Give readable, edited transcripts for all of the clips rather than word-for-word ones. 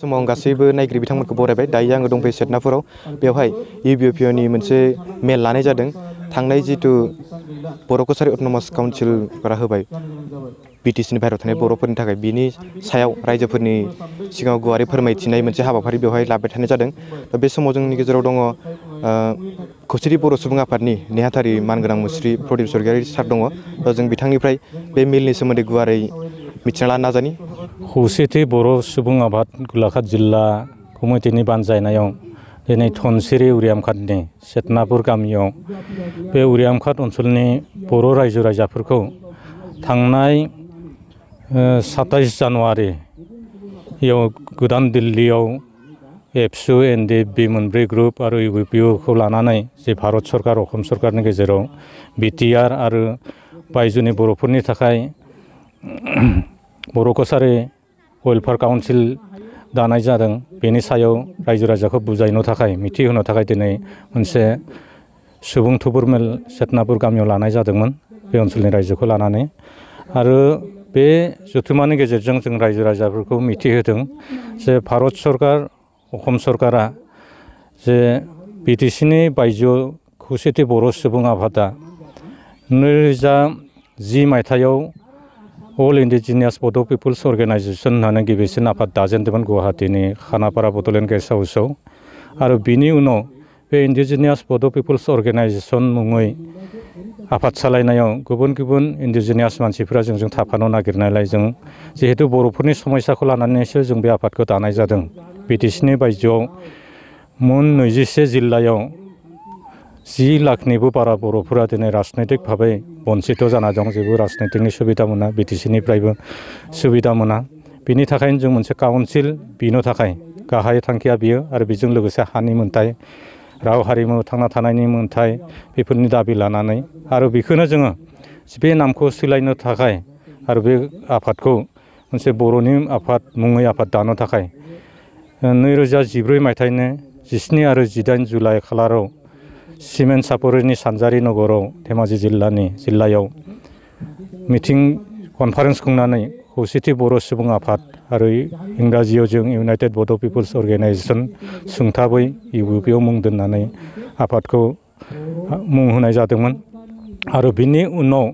समाव आं गासैबो नायगिरि बिथांमोनखौ बरायबाय। दायो आङो दंफैयो सेटनाफोराव। बेवहाय इउपिपिअनि मोनसे मेल लानाय जादों। थांनाय जिथु बर' कसारि अट'नमास काउन्सिलफोरा होबाय बिटिसिनि बाहेरायाव थानाय बर'फोरनि थाखाय, बिनि सायाव रायजोफोरनि सिगाङाव गुवारै फोरमायथिनाय मोनसे हाबाफारि बेवहाय लाबाय थानाय जादों। दा बे समाव जोंनि गेजेराव दङ खौसेथि बर' सुबुं आफादनि नेहाथारि मानगोनां मुस्रि प्रदिप स्वरगियारि सार दङ। दा जों बिथांनिफ्राय बे मेलनि सोमोन्दै गुवारै मिथिना लानो नाजानि। खौसेथि बर' सुबुं आफाद गलाघाट जिल्ला कमिटिनि बानजायनायाव दिनै धनसिरि उरियामघाटनि सेटनापुर गामियाव बे उरियामघाट ओनसोलनि बर' रायजो राजाफोरखौ थांनाय 27 जानुवारियाव गोदान दिल्लीयाव एबसु एनडिएफबि मोनब्रै ग्रुप आरो इउपिपिअखौ लानानै जे भारत सरकार असम सरकारनि गेजेराव बिटिआर आरो बायजोनि बर'फोरनि थाखाय बर' कसारि वेलफेयार काउन्सिल दानाय जादों। बेनि सायाव रायजो राजाखौ बुजायनो थाखाय मिथिहोनो थाखाय दिनै मोनसे सुबुं थुबुर मेल सेटनापुर गामियाव लानाय जादोंमोन बे ओनसोलनि रायजोखौ लानानै। आरो बे जथुम्मानि गेजेरजों जों रायजो राजाफोरखौ मिथिहोदों जे भारत सरकार असम सरकारा जे बिटिसिनि बायजोआव खौसेथि बर' सुबुं आफादा 2010 मायथाइयाव अल इन्डिजिनियास बड' पिपुल्स अर्गेनाइजेसन होननानै गिबिसिन आफाद दाजेनदोंमोन गुवाहाटीनि खानापारा बड'लेण्ड गेस्ट हाउसआव। आरो बिनि उनाव बे इन्डिजिनियास बड' पिपुल्स अर्गेनाइजेसन मुङै आफाद सालायनायाव गुबुन गुबुन इन्डिजिनियास मानसिफोरा जोंजों थाफानो नागिरनायलाय जों जिहेतु बर'फोरनि समस्याखौ लानानैसो जों बे आफादखौ दानाय जादों। बिटिसिनि बायजोआव मोन 21 जिल्लायाव 10 लाखनिबो बारा बर'फोरा दिनै राजनैतिक भाबै बन्सित जाना दं। जेबो राजनैतिकनि सुबिदा मोना, बिटिसिनिफ्रायबो सुबिदा मोना। बिनि थाखायनो जों मोनसे काउन्सिल बिनो थाखाय गाहाय थांखिया बियो। आरो बेजों लोगोसे हानि मोनथाय, राव हारिमु थांना थानायनि मोनथाय बेफोरनि दाबि लानानै आरो बेखौनो जोङो बे नामखौ सोलायनो थाखाय आरो बे आफादखौ मोनसे बर'नि आफाद मुङै आफाद दानो थाखाय 2014 मायथाइनि 17 आरो 18 जुलाइ खालाराव सिमेन्ट सापरिनि सानजारि नगराव धेमाजि जिल्लायाव मिटिं कनफारेन्स खुंनानै खौसेथि बर' सुबुं आफाद आरो इंराजियाव जों इउनाइटेड बड' पिपुल्स अर्गेनाइजेसन सुंथाबै इउपिपिअ मुं दोननानै आफादखौ मुं होनाय जादोंमोन। आरो बिनि उनाव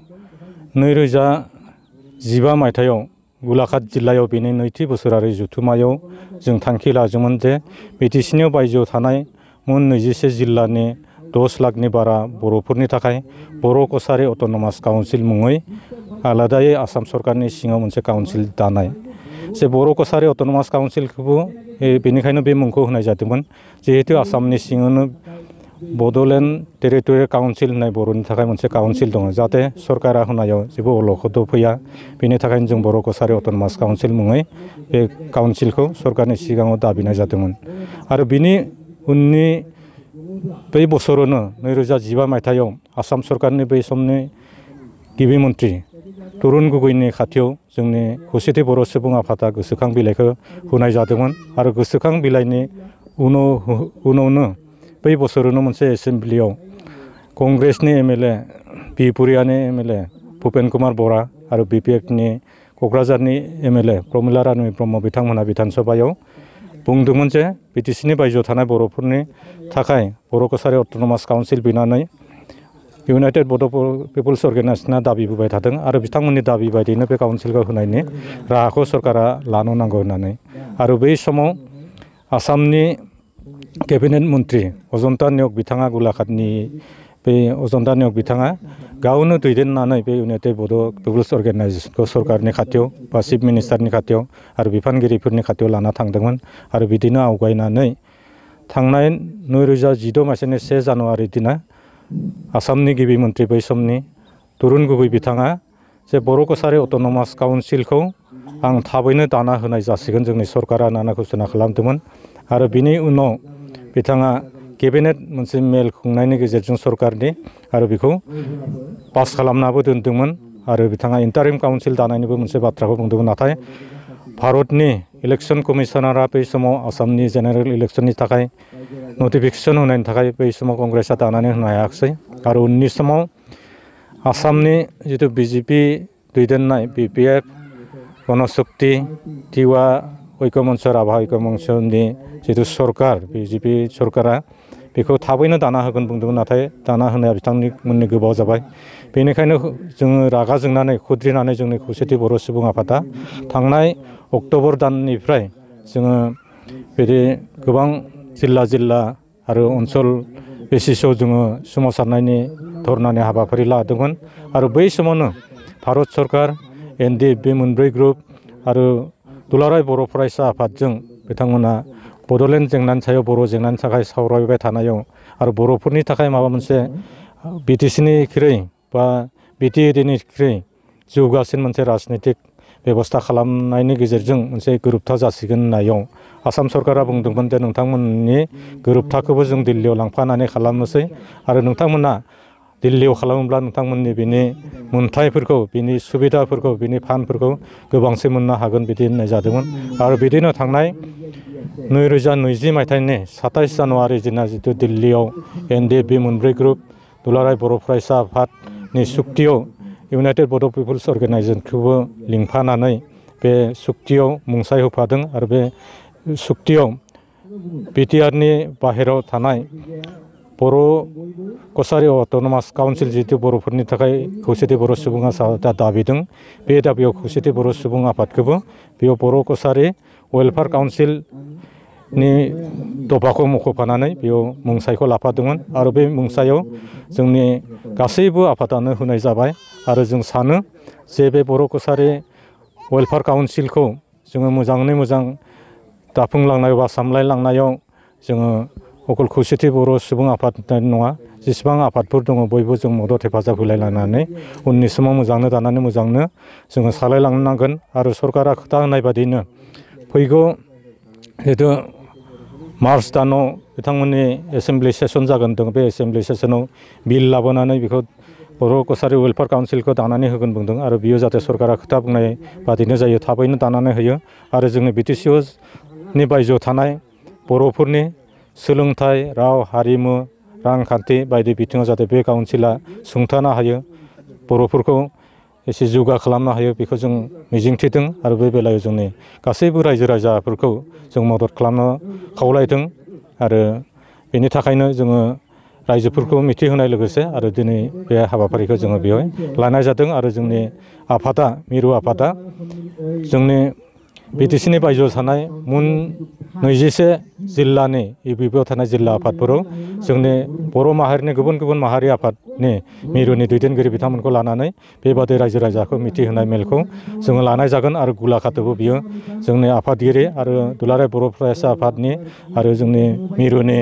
2015 मायथाइयाव गलाघाट जिल्लायाव बेनि नैथि बोसोरारि जथुम्मायाव जों थांखि लादोंमोन जे बिटिसिनियाव बायजोआव थानाय मोन 21 जिल्लानि 10 लाखनि बारा बर'फोरनि थाखाय बर' कसारि अट'नमास काउन्सिल मुङै आलादायै आसाम सरकारनि सिङाव मोनसे काउन्सिल दानाय। जे बर' कसारि अट'नमास काउन्सिलखौबो बेनिखायनो बे मुंखौ होनाय जादोंमोन जिहेतु आसामनि सिङावनो बड'लेण्ड टेरिटरियेल काउन्सिल होननाय बर'नि थाखाय मोनसे काउन्सिल दङ, जाहाथे सरकारा होनायाव जेबो अलखद फैया। बेनि थाखायनो जों बर' कसारि अट'नमास काउन्सिल मुङै बे काउन्सिलखौ सरकारनि सिगाङाव दाबिनाय जादोंमोन। आरो बिनि उननि बै बोसोरावनो 2015 मायथाइयाव आसाम सरकारनि बै समनि गिबि मन्थ्रि तरुन गगैनि खाथियाव जोंनि खौसेथि बर' सुबुं आफादा गोसोखां बिलाइखौ होनाय जादोंमोन। आरो गोसोखां बिलाइनि उनावनो बै बोसोरावनो मोनसे एसेमब्लियाव कंग्रेसनि एमएलए बिपुरियानि एमएलए भुपेन कुमार बरा आरो बिपिएफनि क'क्राझारनि एमएलए प्रमिला रानि ब्रह्म बिथांमोनहा बिधान सभायाव बुंदोंमोन जे बिटिसिनि बायजोआव थानाय बर'फोरनि थाखाय बर' कसारि अट'नमास काउन्सिल बिनानै इउनाइटेड बड' पिपुल्स अर्गेनाइजेसना दाबिबोबाय थादों। आरो बिथांमोननि दाबि बायदियैनो बे काउन्सिलखौ होनायनि राहाखौ सरकारा लानो नांगौ होननानै। आरो बै समाव आसामनि केबिनेट मन्त्रि अजन्ता नेउग बिथाङा गलाघाटनि बे अजन्ता नेउग बिथाङा गावनो दैदेननानै बे इउनाइटेड बड' पिपुल्स अर्गेनाइजेसनखौ सरकारनि खाथियाव बा चिफ मिनिस्टारनि खाथियाव आरो बिफानगिरिफोरनि खाथियाव लाना थांदोंमोन। आरो बिदिनो आवगायनानै थांनाय 2016 मायथाइनि 1 जानुवारि दिना आसामनि गिबि मन्त्रि बै समनि तरुन गगै बिथाङा जे बर' कसारि अट'नमास काउन्सिलखौ आं थाबैनो दाना होनाय जासिगोन जोंनि सरकारा होननानै घोषणा खालामदोंमोन। आरो बिनि उनाव बिथाङा केबिनेट मोनसे मेल खुंनायनि गेजेरजों सरकारनि आरो बेखौ पास खालामनाबो दोनदोंमोन। आरो बिथाङा इन्टारिम काउन्सिल दानायनिबो मोनसे बाथ्राखौ बुंदोंमोन। नाथाय भारतनि इलेक्सन कमिसनारा बै समाव आसामनि जेनेरेल इलेक्सननि थाखाय नटिफिकेसन होनायनि थाखाय बै समाव कंग्रेसआ दानानै होनो हायाखिसै। आरो उननि समाव आसामनि जिथु बिजेपि दैदेननाय बिपिएफ गणशक्ति टिवा ऐक्य मंच राभा ऐक्य मंचनि जितु सरकार बिजेपि सरकारा बेखौ थाबैनो दाना होगोन बुंदोंमोन, नाथाय दाना होनाया बिथांमोननि गोबाव जाबाय। बेनिखायनो जोङो रागा जोंनानै खुद्रिनानै जोंनि खौसेथि बर' सुबुं आफादा थांनाय अक्ट'बर दाननिफ्राय जोङो बिदि गोबां जिल्ला आरो ओनसोल बेसिसाव जोङो सोमावसारनायनि धरनानि हाबाफारि लादोंमोन। आरो बै समावनो भारत सरकार, NDF मोनब्रै ग्रुप आरो दुलाराय बर' फरायसा आफादजों बिथांमोना बड'लेण्ड जेंनानि सायाव बर' जेंनानि थाखाय सावरायबाय थानायाव आरो बर'फोरनि थाखाय माबा मोनसे BTC-निख्रुइ बा BTAD-निख्रुइ जौगासिन मोनसे राजनितिक बेबस्था खालामनायनि गेजेरजों मोनसे गोरोबथा जासिगोन होननायाव आसाम सरकारा बुंदोंमोन जे नोंथांमोननि गोरोबथाखौबो जों दिल्लीयाव लांफानानै खालामनोसै आरो नोंथांमोना दिल्लीयाव खालामोब्ला नोंथांमोननि बिनि मोनथायफोरखौ, बिनि सुबिदाफोरखौ, बिनि फान्डफोरखौ गोबांसिन मोननो हागोन बिदि होननाय जादोंमोन। आरो बिदिनो थांनाय 2020 मायथाइनि 27 जानुवारि दिना जितु दिल्लीयाव NDF मोनब्रै ग्रुप, दुलाराय बर' फरायसा आफादनि सुक्तियाव इउनाइटेड बड' पिपल्स अर्गेनाइजेसनखौबो लिंफानानै बे सुक्तियाव मुंसाइ होफादों। आरो बे सुक्तियाव BTR-नि बाहेरायाव थानाय बर' कसारि अट'नमास काउन्सिल जितु बर'फोरनि थाखाय खौसेथि बर' सुबुं आफादा दाबिदों, बे दाबियाव खौसेथि बर' सुबुं आफादखौबो बेयाव बर' कसारि वेलफेयार काउन्सिलनि दफाखौ मख'फानानै बेयाव मुंसाइखौ लाफादोंमोन। आरो बे मुंसायाव जोंनि गासैबो आफादानो होनाय जाबाय। आरो जों सानो जे बे बर' कसारि वेलफेयार काउन्सिलखौ जोङो मोजाङै मोजां दाफुंलांनाय बा सामलायलांनायाव जोङो अकल खौसेथि बर' सुबुं आफाद नङा, जेसेबां आफादफोर दङ बयबो जों मदद हेफाजाब होलायलायनानै उननि समाव मोजांनो दानानै मोजांनो जोङो सालायलांनो नांगोन। आरो सरकारा खोथा होनाय बादिनो फैगौ जितु मार्च दानाव बिथांमोननि एसेमब्लि सेसन जागोन दं, बे एसेमब्लि सेसनाव बिल लाबोनानै बेखौ बर' कसारि वेलफेयार काउन्सिलखौ दानानै होगोन बुंदों। आरो बियो जाहाथे सरकारा खोथा बुंनाय बादिनो जायो, थाबैनो दानानै होयो। आरो जोंनि BTC-नि बायजोआव थानाय बर'फोरनि सोलोंथाइ, राव, हारिमु, रांखान्थि बायदि बिथिङाव जाहाथे बे काउन्सिला सुंथानो हायो, बर'फोरखौ एसे जौगा खालामनो हायो, बेखौ जों मिजिंथिदों। आरो बे बेलायाव जोंनि गासैबो रायजो राजाफोरखौ जों मदद खालामनो खावलायदों। आरो बेनि थाखायनो जोङो रायजोफोरखौ मिथिहोनाय लोगोसे आरो दिनै बे हाबाफारिखौ जोङो बेवहाय लानाय जादों। आरो जोंनि आफादा, मिरु आफादा जोंनि BTC-नि बायजोआव थानाय 21 जिल्लानि UBP-आव थानाय जिल्ला आफादफोराव जोंनि बर' माहारिनि गुबुन गुबुन माहारि आफादनि मिरुनि दैदेनगिरि बिथांमोनखौ लानानै बेबादि रायजो राजाखौ मिथिहोनाय मेलखौ जोङो लानाय जागोन। आरो गलाघाटआवबो बियो जोंनि आफादगिरि आरो दुलाराय बर' फरायसा आफादनि आरो जोंनि मिरुनि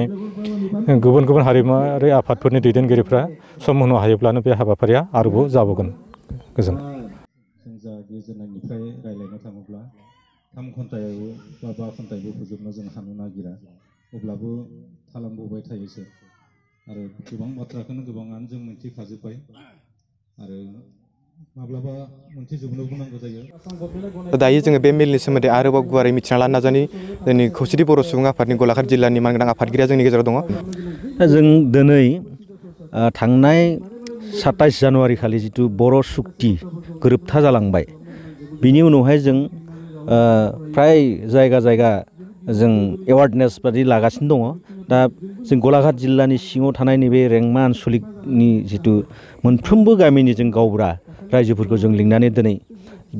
गुबुन गुबुन हारिमुआरि आफादफोरनि दैदेनगिरिफ्रा सम होनो हायोब्लानो बे हाबाफारिया आरोबाव जाबावगोन। गोजोन्थों। जों जा गेजेरनायनिफ्राय रायज्लायनो थाङोब्ला 3 घन्टायाव बा 5 घन्टायाव फोजोबनो जों हानो नागिरा, अब्लाबो थालांबाय थायोसो। आरो गोबां बाथ्राखौनो गोबाङानो जों मिथिखाजोब्बाय आरो माब्लाबा मोनथिजोबनोबो नांगौ जायो। दायो जोङो बे मेलनि सोमोन्दै आरोबाव गुवारै मिथिना लानो नाजानि। जोंनि खौसेथि बर' सुबुं आफादनि गलाघाट जिल्लानि मानगोनां आफादगिरिया जोंनि गेजेराव दङ। जों दिनै थांनाय 27 जानुवारि खालि जितु बर' सुक्ति गोरोबथा जालांबाय, बिनि उनावहाय जों फ्राय जायगा जायगा जों एवार्डनेस बादि लागासिनो दङ। दा जों गलाघाट जिल्लानि सिङाव थानाय नैबे रेंमा आनसलिकनि जितु मोनफ्रोमबो गामिनि जों गावबुरा रायजोफोरखौ जों लिंनानै दिनै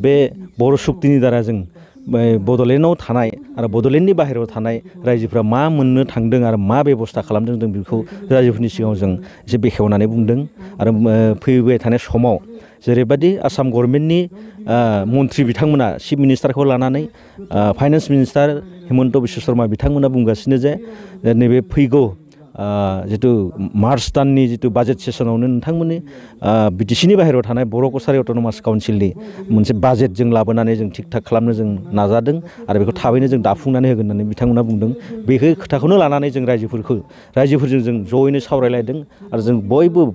बे बर' सुक्तिनि दारा जों बड'लेण्डआव थानाय आरो बड'लेण्डनि बाहेरायाव थानाय रायजोफ्रा मा मोननो थांदों आरो मा बेबस्था खालामदों जों बेखौ रायजोफोरनि सिगाङाव जों एसे बेखेवनानै बुंदों। आरो फैबाय थानाय समाव जेरैबायदि आसाम गभर्नमेन्टनि मन्थ्रि बिथांमोना चिफ मिनिस्टारखौ लानानै फाइनान्स मिनिस्टार हिमन्त बिश्व शर्मा बिथांमोना बुंगासिनो जे नैबे फैगौ जितु मार्च दाननि जितु बाजेट सेसनावनो नोंथांमोननि BTC-नि बाहेरायाव थानाय बर' कसारि अट'नमास काउन्सिलनि मोनसे बाजेट जों लाबोनानै जों थिग थाक खालामनो जों नाजादों आरो बेखौ थाबैनो जों दाफुंनानै होगोन होननानै बिथांमोना बुंदों। बेखौ खोथाखौनो लानानै जों रायजोफोरजों जों जयैनो सावरायलायदों आरो जों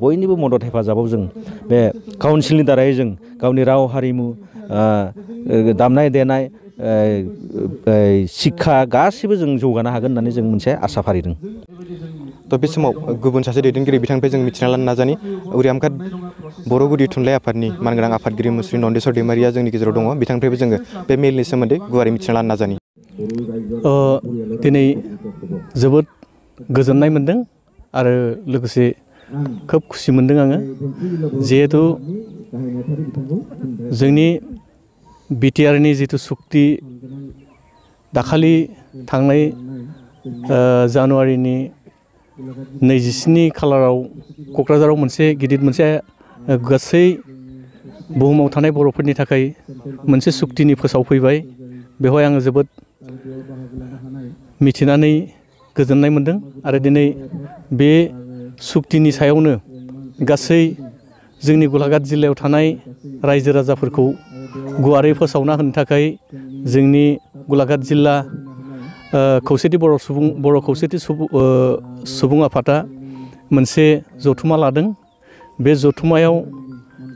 बयनिबो मदद हेफाजाबाव जों बे काउन्सिलनि दारै जों गावनि राव हारिमु, दामनाय देनाय, शिक्षा गासिबो जों जौगानो हागोन होननानै जों मोनसे आसा फारिदों। थ' बे समाव गुबुन सासे दैदेनगिरि बिथांनिफ्राय जों मिथिना लानो नाजानि। उरियामघाट बर' गुदि थुनलाइ आफादनि मानगोनां आफादगिरि मुस्रि नन्देस्वर दैमारिया जोंनि गेजेराव दङ। बिथांनिफ्रायबो जोङो बे मेलनि सोमोन्दै गुवारै मिथिना लानो नाजानि। दिनै जोबोद गोजोननाय मोनदों आरो लोगोसे खोब खुसि मोनदों आङो जिहेतु जोंनि बिटिआरनि जिथु सुक्ति दाखालि थांनाय जानुवारिनि 27 खालाराव क'क्राझाराव मोनसे गिदिर मोनसे गासै बुहुमाव थानाय बर'फोरनि थाखाय मोनसे सुक्तिनि फोसावफैबाय बेवहाय आङो जोबोद मिथिनानै गोजोननाय मोनदों आरो दिनै बे सुक्तिनि सायावनो गासै जोंनि गलाघाट जिल्लायाव थानाय रायजो राजाफोरखौ गुवारै फोसावना होनो थाखाय जोंनि गलाघाट जिल्ला खौसेथि बर' खौसेथि सुबुं आफादा मोनसे जथुमा लादों। बे जथुमायाव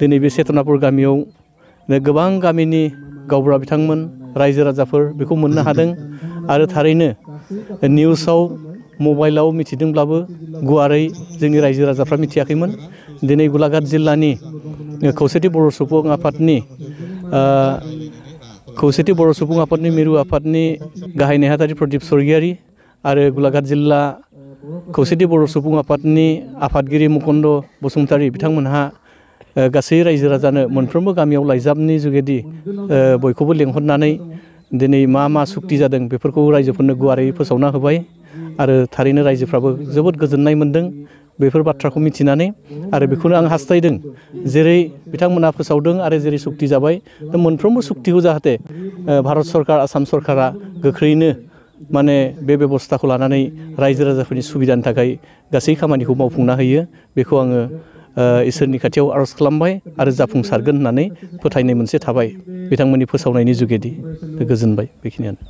दिनै बे सेतनापुर गामियाव गोबां गामिनि गावबुरा बिथांमोन रायजो राजाफोर बेखौ मोननो हादों आरो थारैनो निउसाव मबाइलाव मिथिदोंब्लाबो गुवारै जोंनि रायजो राजाफ्रा मिथियाखैमोन। दिनै गलाघाट जिल्लानि खौसेथि बर' सुबुं आफादनि मिरु आफादनि गाहाय नेहाथारि प्रदीप स्वर्गियारी आरो गलाघाट जिल्ला खौसेथि बर' सुबुं आफादनि आफादगिरि मुकुन्द बसुमतारी बिथांमोनहा गासै रायजो राजानो मोनफ्रोमबो गामियाव लाइजामनि जुगेदि बयखौबो लेंहरनानै दिनै मा मा सुक्ति जादों बेफोरखौ रायजोफोरनो गुवारै फोसावना होबाय आरो थारैनो रायजोफ्राबो जोबोद गोजोननाय मोनदों बेफोर बाथ्राखौ मिथिनानै आरो बेखौनो आं हास्थायदों जेरै बिथांमोना फोसावदों आरो जेरै सुक्ति जाबाय मोनफ्रोमबो सुक्तिखौ जाहाथे भारत सरकार आसाम सरकारा गोख्रैनो माने बे बेबस्थाखौ लानानै रायजो राजाफोरनि सुबिदानि थाखाय गासै खामानिखौ मावफुंना होयो बेखौ आङो इसोरनि खाथियाव आर'ज खालामबाय आरो जाफुंसारगोन होननानै फोथायनाय मोनसे थाबाय बिथांमोननि फोसावनायनि जुगेदि गोजोनबाय बेखिनियानो।